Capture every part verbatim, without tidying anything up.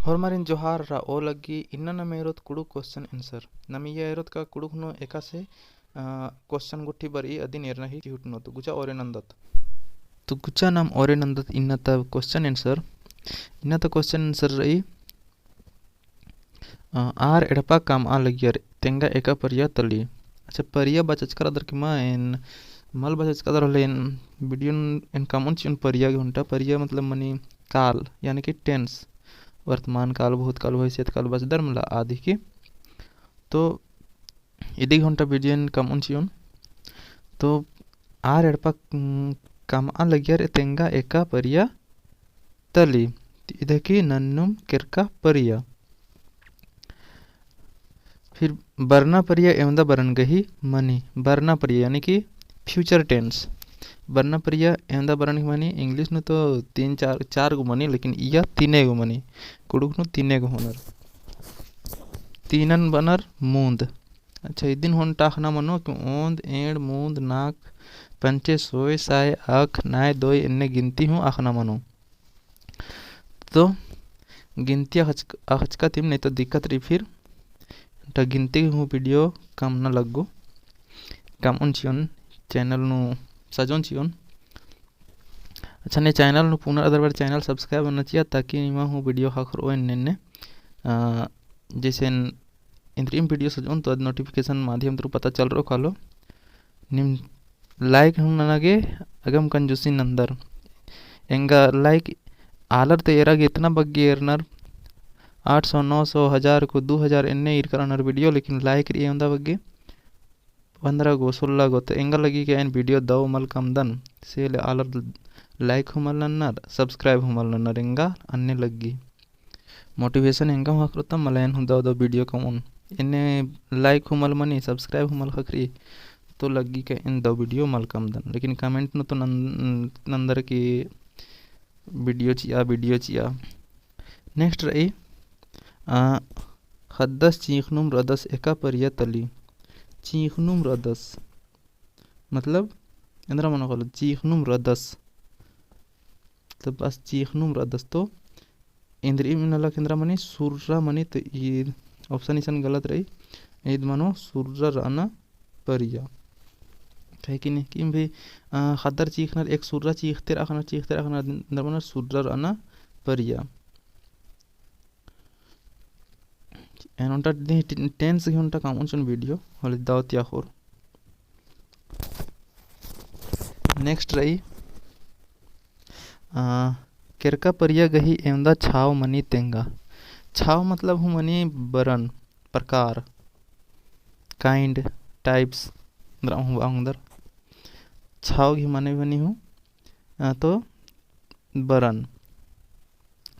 होरमारिन जोहार रओ लग्गी। इन्ना नम एरोत कुँड़ुख़ question answer। नम इय्या एरोत का कुँड़ुख़ नू एकासे, अ, question गुट्ठी बरई अदिन एरना ही चिहुट नू। तो गुचा ओरे नन्दत। तो गुचा नम ओरे नन्दत इन्ना ता question answer। इन्ना ता question answer रई, अ, आर एड़पा कमआ लगियर तेंगा एका परिया तली। अच्छा, परिया बचचका रअदर की मा, एन मल बचचका रअदर होले एन video एन कमउन चिओन परिया गे ओन्टा। परिया मतलब मनी काल, यानी कि tense, वर्तमान काल, भूतकाल, भविष्यत काल बचदर मला आदि की। तो इदी गे ओन्टा video एन कमउन चिओन। तो आर एड़पा, उम, कमआ लगियर तेंगा एका परिया तली। इदकी नन्नुम केरका परिया। फिर बरना परिया एवंदा बरन गही मनी। बरना परिया यानी कि future tense। बरना परिया एवंदा बरन गही मनी। English नू तो तीन चार, चार गो मनी, लेकिन इय्या तीने गो मनी। कुँड़ुख़ नू तीने गो होनर। तीनन बअनर मूंद। अच्छा, इदिन ओन्टा अख़ना मनो कि ओन्द, एंड़, मूंद, नाख़, पंचे, सोय, साय, अख़, नाय, दोय, एन्ने गिनती हूँ अख़ना मनो। तो गिनती अख़च-, अख़चका तिम नहीं तो दिक्कत रई फिर। ओन्टा गिनती हूँ video कमना लग्गो। कमउन चिओन, channel नू सजोन चिओन। अच्छा, ने channel नू पुना रअदर बअर channel subscribe नना चिआ, ताकि निमा हूँ video ख़क्खरओ एन्ने एन्ने। अ, जैसे एन इन्द्रिइम video सजओन तो अद notification माध्यम तुरु पता चलरओ कालो। नीम like हूँ नना गे अगम कंजूसी नन्दर। एंगा like आलर तो एरा गे इतना बग्गे एरनर, आठ सौ, नौ सौ, हजार को दू हजार एन्ने ईरकर रअनर video, लेकिन like रई एवंदा बग्गे पन्द्रह गो, सोलह गो, तो एंगा लग्गी कि एन video दव मल कमदन, से ले आलर like हूँ मल नन्नर, subscribe हूँ मल नन्नर, एंगा अन्ने लग्गी। Motivation एंगा हूँ ख़क्खरओ ता मला एन हूँ दव दव video कमओन। एन्ने like हूँ मल मनी, subscribe हूँ मल ख़क्खरई, तो लग्गी कि एन दव video मल कमदन। लेकिन comment नू तो नन-, नन्दर कि video चिआ, video चिआ। Next रई, आ, ख़द्दस चींख़नुम रअदस एका परिया तली। चींख़नुम रअदस। मतलब, एन्दरा मनो कालो, चींख़नुम रअदस। तो बस चींख़नुम रअदस तो, इन्द्रिइम नलख एन्दरा मनी, सुर्रा मनी, तो ई option इसन गलत रई। ईद मनो सुर्रा रअना परिया। काहे कि नेहकिम भी, अ, ख़द्दर चींख़नर एक सुर्रा चींख़तेर अख़नर, चींख़तेर अख़नर, एन्दरा मनो सुर्रा रअना परिया। एन ओन्टा दे टे-, tense गही ओन्टा कमओन चिओन video, होले दव ती अख़ोर। Next रई, अ, केरका परिया गही एवंदा छाव मनी तेंगा। छाव मतलब हूँ मनी बरन, प्रकार, kind, types, एन्दरा हूँ बअदर। छाव गही मने मनी हूँ, अ, तो बरन।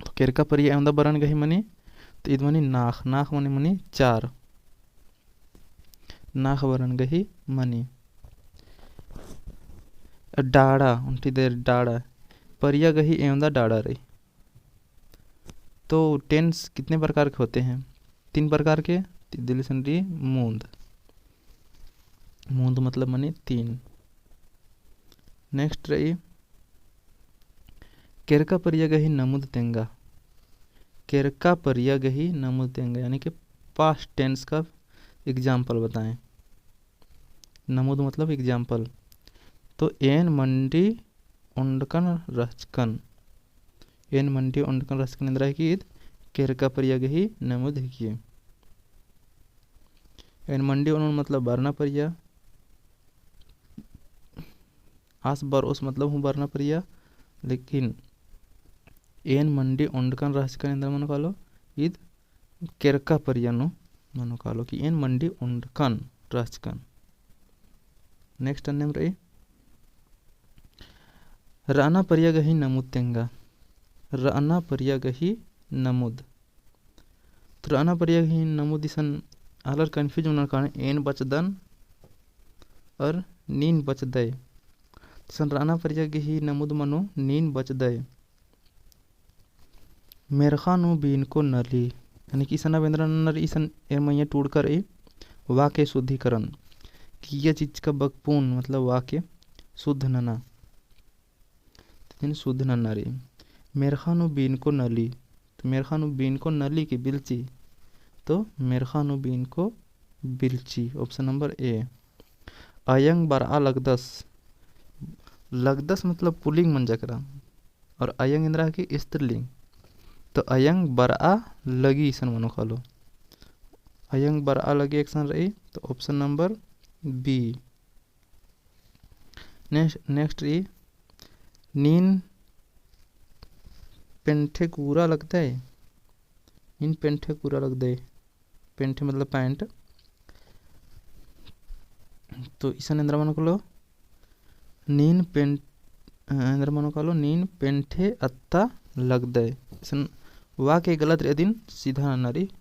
तो केरका परिया एवंदा बरन गही मनी, तो ईद मनी नाख़, नाख़ मनी मनी चार। नाख़ बरन गही मनी। डाड़ा, ओन्टी देर डाड़ा। परिया गही एवंदा डाड़ा रई। तो tense कितने प्रकार के होते हैं? तीन प्रकार के। तो इदिन इसन रई मूंद। मूंद मतलब मनी तीन। Next रई, केरका परिया गही नमुद तेंगा। केरका परिया गही नमुद तेंगा, यानी कि past tense का example बताएं। नमुद मतलब example। तो एन मंडी ओंडकन रहचकन। एन मंडी ओंडकन रहचकन एन्दरा हिकी, ईद केरका परिया गही नमुद हिकी। एन मंडी ओनोन मतलब बरना परिया। आस बरओस मतलब हूँ बरना परिया, लेकिन एन मंडी ओंडकन रहचकन एन्दरा मनो कालो, ईद केरका परिया नू मनो कालो कि एन मंडी ओंडकन रहचकन। Next अन्नेम रई, रअना परिया गही नमुद तेंगा। रअना परिया गही नमुद। तो रअना परिया गही नमुद इसन आलर confuse मना काने एन बचदन और नीन बचदय। इसन रअना परिया गही नमुद मनो नीन बचदय। मेर्ख़ा नू बीनको नली, यानी कि इसन अब एन्दरा नन्नर इसन एन मइय्याँ टूड़कर ए वाक्य शुद्धिकरण कि इय्या चिच्चका बकपुन मतलब वाक्य शुद्ध नना। तिन शुद्ध नन्ना रई। मेर्ख़ा नू बीनको नली। मेर्ख़ा नू बीनको नली की बिल्ची? तो मेर्ख़ा नू बीनको बिल्ची, option number A। अयंग बरआ लगदस। लगदस मतलब पुलिंग मंजा केरा। और अयंग एन्दरा हिकी? स्त्रीलिंग। तो अयंग बरआ लगी इसन मनो कालो। अयंग बरआ लगी एकसन रई, तो option number B। Next, next रई, नीन पेंठे कूरा लगदय। नीन पेंठे कूरा लगदय। पेंठे मतलब पैंट। तो इसन एन्दरा मनो कालो, नीन पेंट, अ, एन्दरा मनो कालो, नीन पेंठे अत्ता लगदय। इसन वाक्य गलत रई, अदिन सीधा नना रई।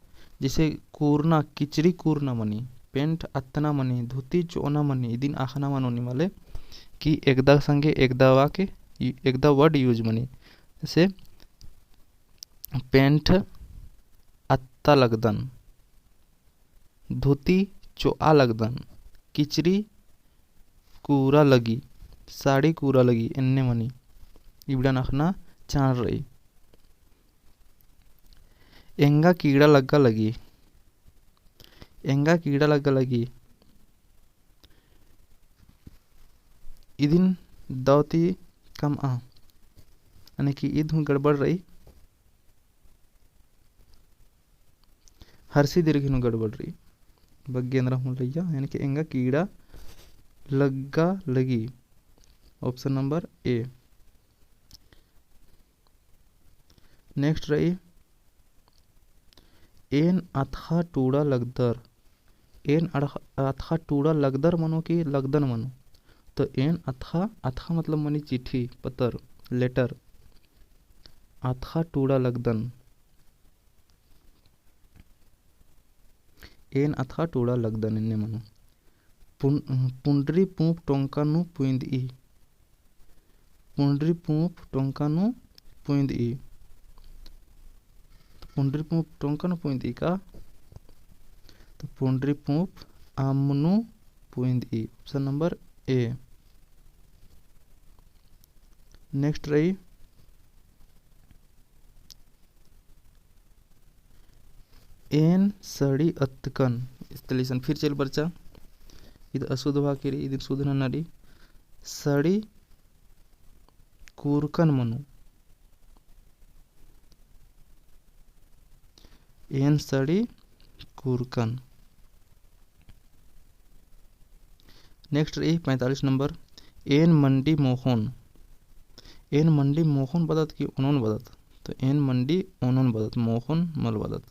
जैसे कूरना, किचरी कूरना मनी, पेंट अत्तना मनी, धोती चोअना मनी, इदिन अख़ना मनो निमाले कि एकदा संगे एकदा वाक्य, एकदा word use मनी। जैसे पेंट अत्ता लगदन, धोती चोआ लगदन, किचरी कूरा लगी, साड़ी कूरा लगी, एन्ने मनी। इबड़न अख़ना चाड़ रई। एंगा कीड़ा लग्गा लगी। एंगा कीड़ा लग्गा लगी। इदिन दौ ती कमआ। यानी कि ईद हूँ गड़बड़ रई। ह्रस्व दीर्घ नू गड़बड़ रई। बग्गे एन्दरा हूँ लगिया, यानी कि एंगा कीड़ा लग्गा लगी। Option number A। Next रई, एन अतख़ा टूड़ा लगदर। एन अड़ख-, अतख़ा टूड़ा लगदर मनो कि लगदन मनो? तो एन अतख़ा, अतख़ा मतलब मनी चिट्ठी, पत्र, letter। अतख़ा टूड़ा लगदन। एन अतख़ा टूड़ा लगदन एन्ने मनो। पुन-, पुंडरी पूंप टोंका नू पुइंदई। पुंडरी पूंप टोंका नू पुइंदई। तो पुंडरी पूंप टोंका नू पुइंदई का? तो पुंडरी पूंप अम्म नू पुइंदई। Option number A। Next रई, एन सड़ी अत्तकन। इस तले इसन फिर चइल बरचा। इद अशुद्ध वाक्य रई, इदिन शुद्ध नना रई। सड़ी कूरकन मनो। एन सड़ी कूरकन। Next रई पैंतालीस नंबर, एन मंडी मोख़ोन। एन मंडी मोख़ोन बअदत कि ओनोन बअदत? तो एन मंडी ओनोन बअदत, मोख़ोन मल बअदत।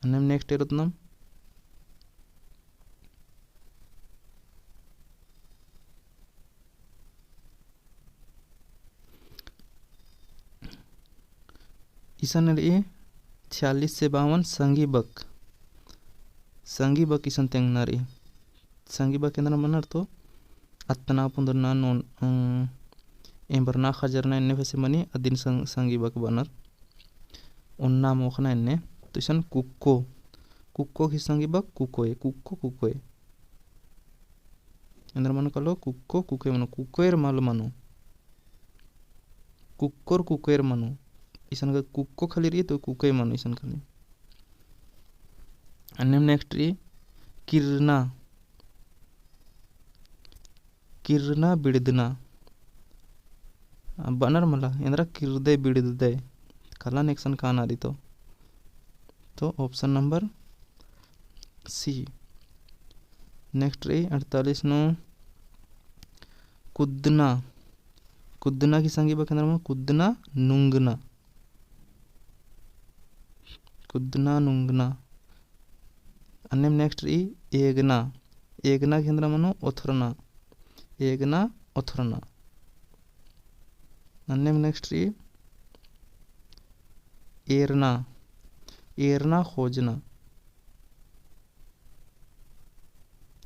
अन्नेम next एरोत नाम। इसन रई छियालीस से बावन संगी बक। संगी बक इसन तेंगना रई। संगी बक एन्दरा मनर तो अत्तना पुंदरना नोन, अम, एम्बरना खजरना एन्ने फसे मनी अदिन सं-, संगी बक बअनर। ओन्ना मोख़ना एन्ने। तो इसन कुक्को। कुक्को की संगी बक कुकोय, कुक्को कुकोय। एन्दरा मनो कालो कुक्को कुकोय मनो, कुकोयर मल मनो। कुक्कोर कुकोयर मनो। इसन का कुक्को खाली रई तो कुकोय मनो इसन खाली। अन्नेम next रई किरना। किरना बिड़दना। आ, बअनर मला, एन्दरा किरदय बिड़दय। कला नेक्सन काना रई तो। तो option number C। Next रई अड़तालीस नू कुद्दना। कुद्दना की संगी बक एन्दरा मनो कुद्दना नुंगना। कुद्दना नुंगना। अन्नेम next रई एगना। एगना की एन्दरा मनो ओथरना। एगना ओथरना। अन्नेम next रई एरना। एरना खोजना।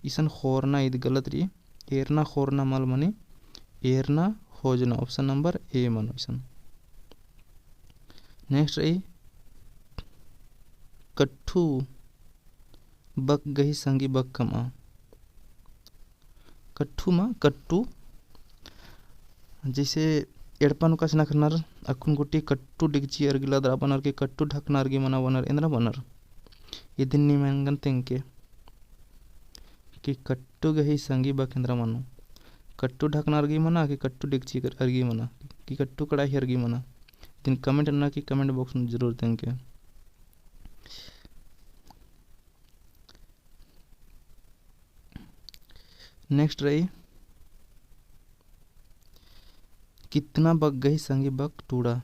इसन खोरना इद गलत रई। एरना खोरना मल मनी, एरना खोजना। Option number A मनो इसन। Next रई कट्ठू बक गही संगी बक कमआ। कट्ठू मा कट्टू। जैसे एड़पा नू कछनखरनर, अक्कुन गूटी कट्टू डेगची अरगी लदरा बअनर कि कट्टू ढकना अरगी मना बअनर, एन्दरा बअनर। इदिन नीम एंगन तेंगके कि कट्टू गही संगी बक एन्दरा मनो। कट्टू ढकना अरगी मना कि कट्टू डेगची कर-, अरगी मना कि कट्टू कड़ाही अरगी मना। इदिन comment नना कि comment box नू जरूर तेंगके। Next रई, कितना बक गही संगी बक टूड़ा।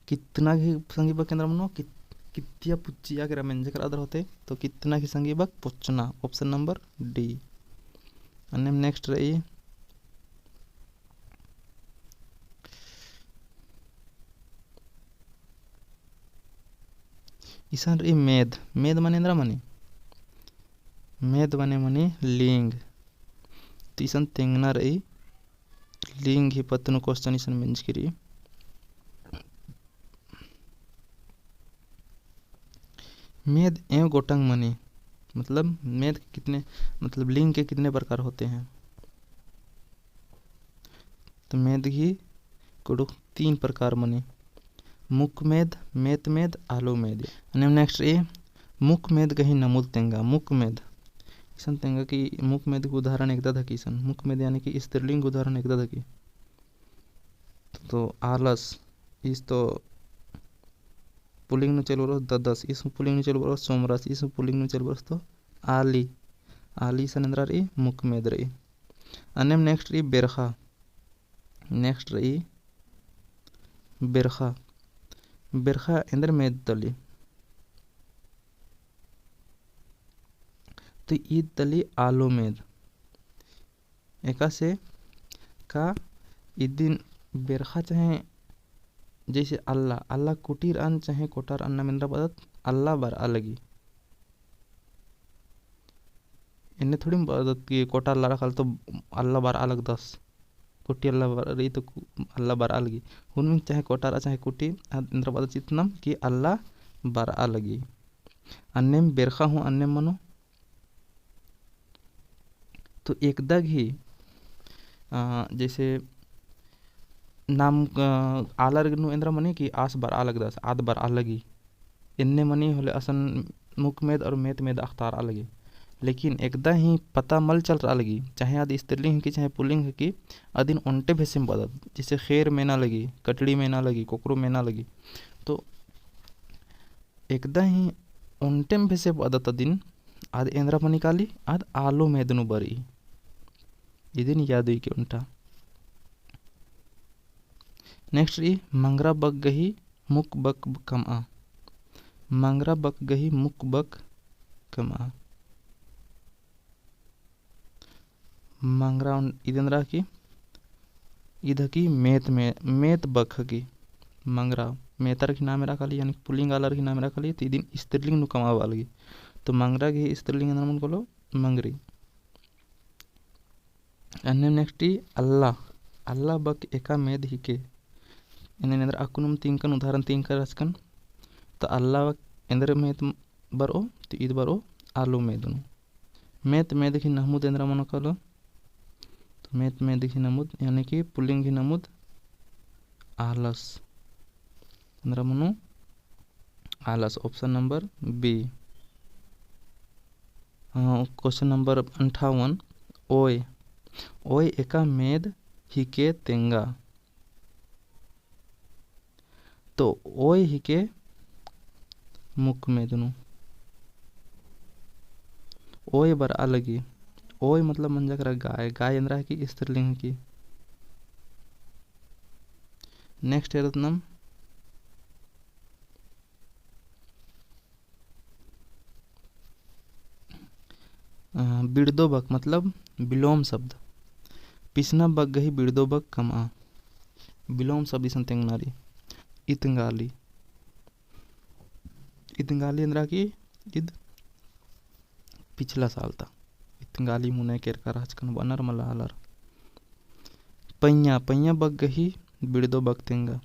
कितना गही संगी बक एन्दरा मनो, कित-, कित्तिया पुच्चिया केरा मेंजकर अदर होते, तो कितना गही संगी बक पोच्चना, option number D। अन्नेम next रई, इसन रई मेद। मेद मने एन्दरा मनी? मेद मने मनी लिंग। तो इसन तेंगना रई, लिंग ही पत्त नू question इसन मेंजकी रई। मेद एव गोटंग मनी, मतलब मेद कितने, मतलब लिंग के कितने प्रकार होते हैं? तो मेद गही कुँड़ुख़ तीन प्रकार मनी, मुख मेद, मेत मेद, आलो मेद। अन्नेम next रई, मुख मेद गही नमुद तेंगा। मुख मेद, इसन तेंगा कि मुख मेद गही उदाहरण एकदा धकी इसन। मुख मेद यानी कि स्त्रीलिंग उदाहरण एकदा धकी। तो आलस, इस तो पुलिंग नू चल बरओस ददस, इस पुलिंग नू चल बरओस सोमरस, इस पुलिंग नू चल बरओस तो आली। आली इसन एन्दरा रई, मुख मेद रई। अन्नेम next रई बेरखा। Next रई बेरखा। बेरखा एन्दर मेद तली। तो ईद तली आलो मेद। एकासे का इदिन बेरखा चाहे जैसे अल्ला, अल्ला कुटी रअन चाहे कोटा रअन नाम एन्दरा बअदत, अल्ला बरआ लगी। एन्ने थोड़ी बअदत कि कोटा अल्ला रखल तो अल्ला बरआ लगदस। कुटी अल्ला बर-, रई तो कु-, अल्ला बरआ लगी। हुरमी चाहे कोटा रआ चाहे कुटी, आ एन्दरा बअदत चितनम कि अल्ला बरआ लगी। अन्नेम बेरखा हूँ अन्नेम मनो। तो एकदा गही, आ, जैसे नाम, आ, आलर नू एन्दरा मनी कि आस बरआ लगदस, आद बरआ लगी। एन्ने मनी होले असन मुख मेद और मेत मेद अख़तारआ लगी। लेकिन एकदा ही पता मल चलरआ लगी, चाहे आद स्त्रीलिंग हकी, चाहे पुलिंग हकी, अदिन ओन्टे भेसेम बअदत। जैसे खेर मेना लगी, कटड़ी मेना लगी, कोकरो मेना लगी। तो एकदा ही ओन्टेम भेसे बअदत अदिन, आद एन्दरा मनी काली, आद आलो मेद नू बरई। इदिन याद उइके ओन्टा। Next रई, मंगरा बक गही मुक बक कमआ। मंगरा बक गही मुक बक कमआ। मंगरा उन-, इद एन्दरा हकी, इद हकी मेत में, मेत बक हकी। मंगरा मेतर गही नाम एरा काली, यानी कि पुलिंग आलर गही नाम एरा काली, तो इदिन स्त्रीलिंग नू कमआ बआ लगी। तो मंगरा गही स्त्रीलिंग एन्दरा मनो कालो, मंगरी। अन्नेम next ई अल्ला, अल्ला बक एका मेद हिके। एन्ने एन्दरा अक्कुनुम तिंकन उदाहरण तिंकर रहचकन। तो अल्ला बक एन्दर मेद बरओ, तो ईद बरओ आलो मेद नू। मेत मेद गही नमुद एन्दरा मनो कालो। तो मेत मेद गही नमुद, यानी कि पुलिंग गही नमुद आलस। एन्दरा मनो आलस, option number B। हाँ, question number अंठावन, ओय। ओय एका मेद हिके तेंगा। तो ओय हिके मुक मेद नू। ओय बरआ लगी। ओय मतलब मंजा केरा गाय, गाय एन्दरा हकी, स्त्रीलिंग हकी। Next एरदनम, अ, बिड़दो बक मतलब विलोम शब्द। पिसना बक गही बिड़दो बक कमआ। विलोम शब्द इसन तेंगना रई। इतंगाली। इतंगाली एन्दरा हकी, इद पिछला साल ता। इतंगाली मुने केरका रहचकन बअनर मला आलर। पइयाँ, पइयाँ बक गही बिड़दो बक तेंगा।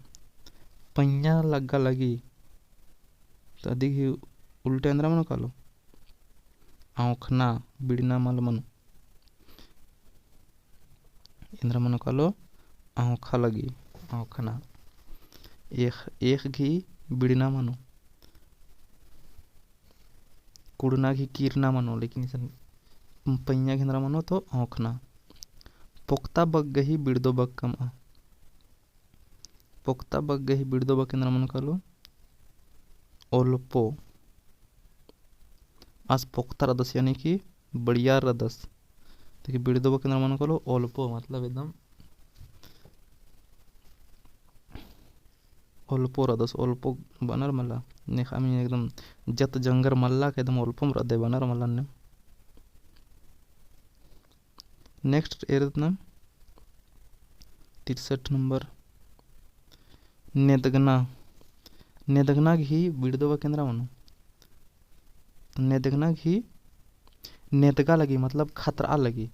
पइयाँ लग्गा लगी। तो अदी गही उल्टा एन्दरा मनो कालो। औंखना, बिड़ना मल मनो। एन्दरा मनो कालो, औंखा लगी, औंखना। एख, एख गही बिड़ना मनो। कुड़ना गही कीरना मनो, लेकिन इसन पैया गही एन्दरा मनो तो औंखना। पोक्ता बक गही बिड़दो बक कमआ। पोक्ता बक गही बिड़दो बक एन्दरा मनो कालो, ओलपो। आस पोक्ता रअदस, यानी कि बढ़िया रअदस। देखिए, बिड़दो बक एन्दरा मनो कालो, ओलपो, मतलब एकदम ओलपो रअदस, ओलपो बअनर मल्ला। नेखा मी एकदम जत जंगर मल्ला का एकदम ओलपोम रअदय बअनर मल्ला ने। Next एरदन तिरसठ नंबर, नेदगना। नेदगना गही बिड़दो बक एन्दरा मनो। नेदगना गही नेदगा लगी, मतलब खतरा लगी।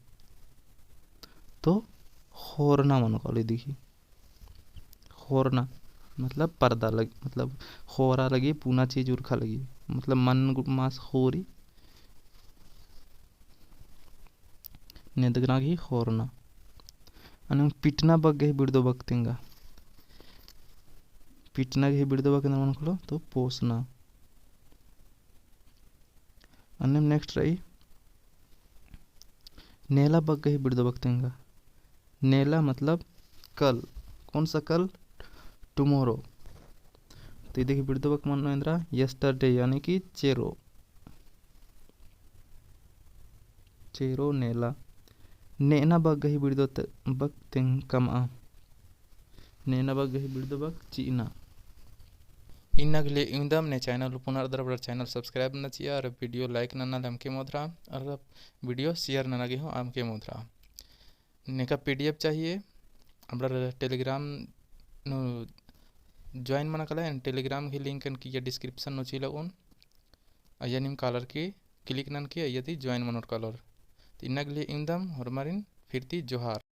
तो ख़ोरना मनो कालो इदी गही। ख़ोरना मतलब पर्दा लगी, मतलब ख़ोरा लगी, पूना चीज उरखा लगी, मतलब मन गु-, मास ख़ोरी। नेदगना गही ख़ोरना। अन्नेम पिटना बक गही बिड़दो बक तेंगा। पिटना गही बिड़दो बक एन्दरा मनो कालो तो पोसना। अन्नेम next रई, नेला बक गही बिड़दो बक तेंगा। नेला मतलब कल। कौन सा कल? Tomorrow। तो इदी गही बिड़दो बक मनो एन्दरा yesterday, यानी कि चेरो। चेरो नेला। नेना बक गही बिड़दो त-, बक तेंग कमआ। नेना बक गही बिड़दो बक चिअना। इन्ना गही ले इवंदम। ने channel पुना रअदर अबड़ार channel subscribe नना चिआ, और video like नना ले अमके मोदरा, और video share नना गे हूँ अमके मोदरा। नेका PDF चाहिए, अबड़ार Telegram नू join मना कला, एन Telegram गही link एन किया description नू चिआ लगोन। अइया नीम कालर की click ननके अइया ती join मनोर कालोर। तो इन्ना गही ले इवंदम, होरमारिन फिर ती जोहार।